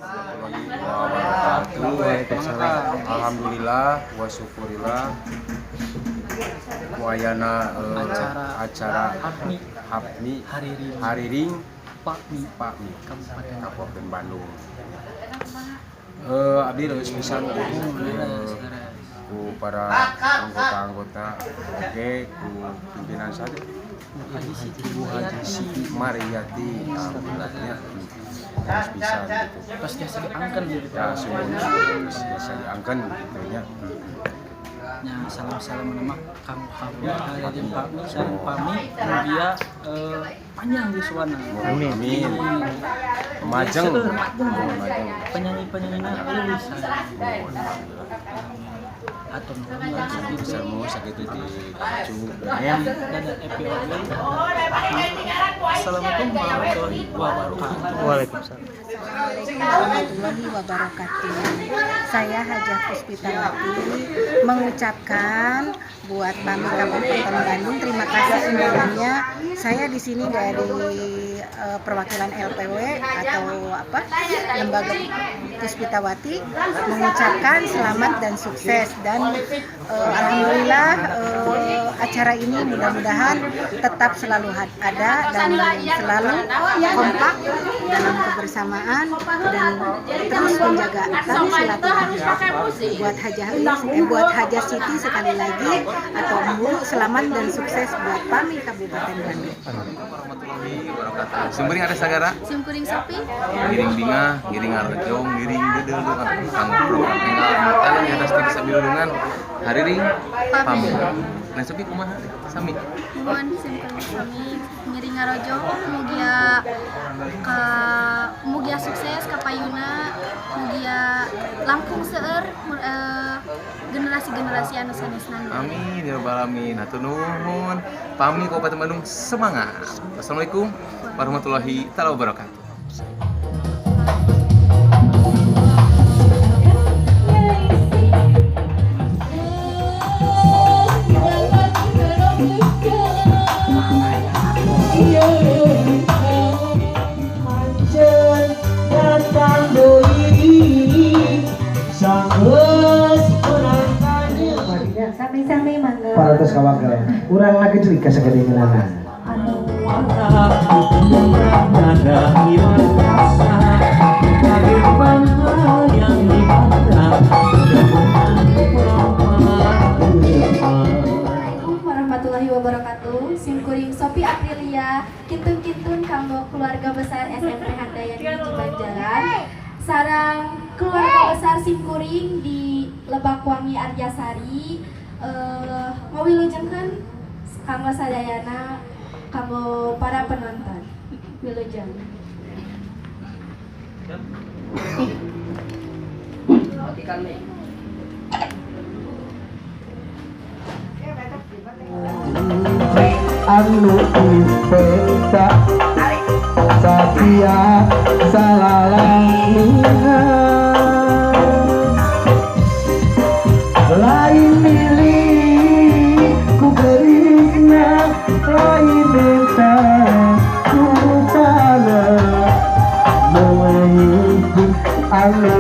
Warahmatullahi wabarakatuh. Waalaikumsalam. Alhamdulillah wa syukurillah wayana Acara acara HAPMI HAPMI Hariring Hariring Pakmi Pakmi Kabupaten Kabupaten Bandung. Abdi leus pisan ku para anggota-anggota, oke, ku pimpinan satu Haji Siti. Ibu Haji Siti Mariyati, alhamdulillahnya harus bisa gitu. Tos biasa diangken gitu. Ya, sungguh biasa diangken gitu nya. Nya, salam-salam nama Kang Pakmi Hariring Pakmi sareng Pami mugia panjang yuswana. Amin, amin. Majeng. Seueur, majeng. Majeng. Penyanyi-penyanyina leuwih atau nuhun lah sakitu. Sarmu sakitu di Cu BM dan Epi Oge. Assalamualaikum warahmatullahi wabarakatuh. Waalaikumsalam. Warahmatullahi wabarakatuh. Saya Hajah Puspitawati mengucapkan buat PAMI Kabupaten Bandung terima kasih undangannya. Saya di sini dari perwakilan LPW atau apa Lembaga Puspitawati mengucapkan selamat dan sukses dan alhamdulillah acara ini mudah-mudahan tetap selalu ada dan selalu kompak dalam kebersamaan dan terus menjaga tali silaturahmi. Buat Hajah buat Hajah Siti sekali lagi atau Bu, selamat dan sukses buat PAMI Kabupaten Bandung. Warahmatullahi wabarakatuh. Simkuring ada sagara, Simkuring Sopi. Ngiring bingah, ngiring ngarojong, ngiring dedeuldeung kanggo program enggal anggota di atas tiga sabilulungan hariring Pami. Nah, Sopi kumaha sami? Mohon simkuring sami ngiring ngarojong mugia ka mugia sukses ka payuna, mugia langkung seueur generasi-generasi anu sanesna. Amin ya rabbal alamin. Hatur nuhun. PAMI Kabupaten Bandung semangat. Assalamualaikum warahmatullahi taala wabarakatuh. Anjeun datang deui sanggeus urang tanya. Sami-sami, mangga. Parantos kawagel. Urang lagi cerita sagedengeunana. Nada iman rasa kehidupan yang dimana. Assalamualaikum warahmatullahi wabarakatuh. Simkuring Sopi Aprilia, kintun-kintun kanggo keluarga besar SMP Handayani di Banjaran. Sareng keluarga besar simkuring di Lebakwangi Arjasari. Ngawilujengkeun kanggo sadayana, kanggo para penonton. Wilujeng. Anu dipenta satia salalamina lain milik ku gerisna lain minta ku tanah mengikuti anu